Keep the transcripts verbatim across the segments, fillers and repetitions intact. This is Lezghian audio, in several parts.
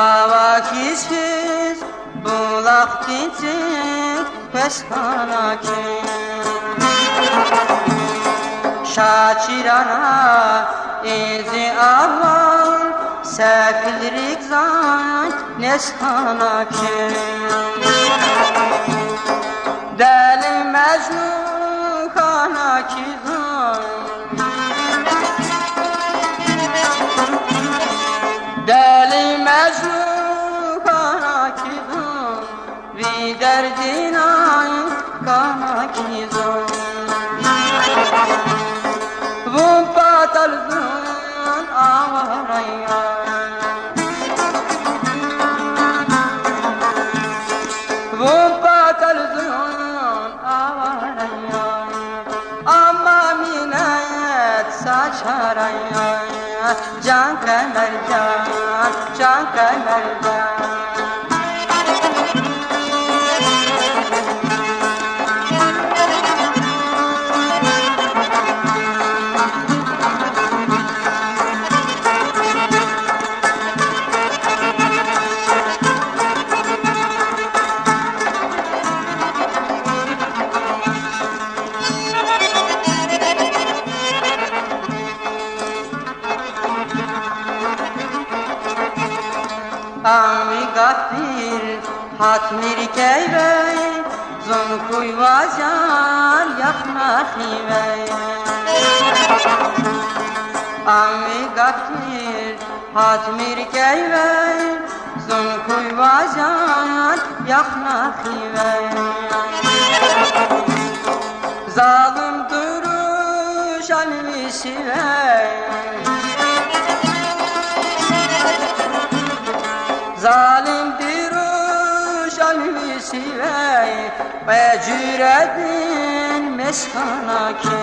Ава хьиз-хьиз булахдин цин квез хьана ки, Шачирана и зи агьвал сефилрик заз нез хьана ки. Дели Межнун хьана ки зун, Дели Межнун хьана ки зун, ви дердинай кана ки зун. Вун патал зун авара я. Вун патал зун авара я. Амма минет са чара я, жан Къемержан, жан Къемержан. Ам ви гаф тир, гьатмир кӀевей, зун хьуй ваз яр яхна хивей. Ам ви гаф тир, гьатмир кӀевей, зун хьуй ваз яр яхна хивей. Залумдин рушан ви сивей, залумдин рушан ви сивей, кьве жуьредин мес хьана ки.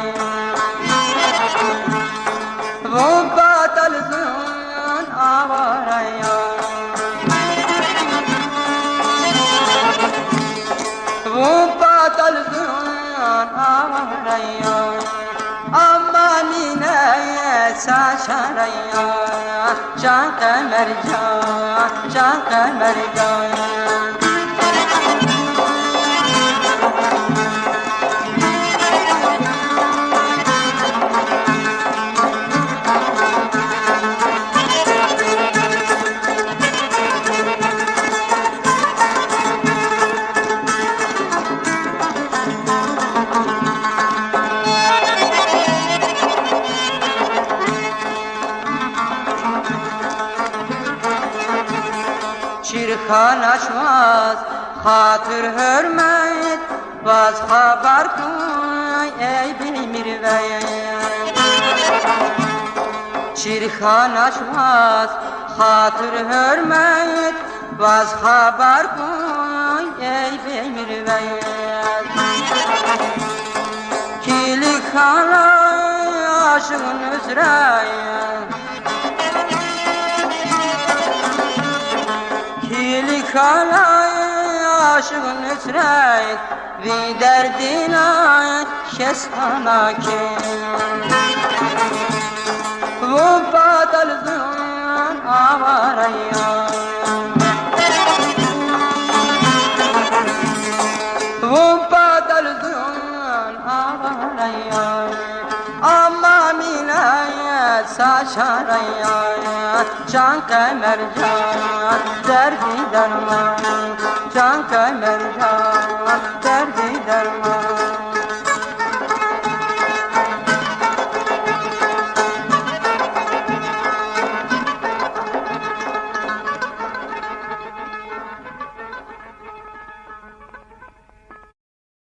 Вун патал зун авара я. Вун патал зун авара я. Амма минет са чара я, жан Къемержан, жан Къемержан. Чир хьанач ваз хатур-гьуьрмет, ваз хабар хьуй, эй беймир вед. Чир хьанач ваз хатур-гьуьрмет, ваз хабар хьуй, эй беймир вед. Килиг хьанай ашукь Нусрет, килиг хьанай ашукь Нусрет, ви дердинай кес хьана ки. Вун патал зун авара я. Вун патал зун авара я. Амма минет са чара я, жан Къемержан, дерди дарман, жан Къемержан, дерди дарман.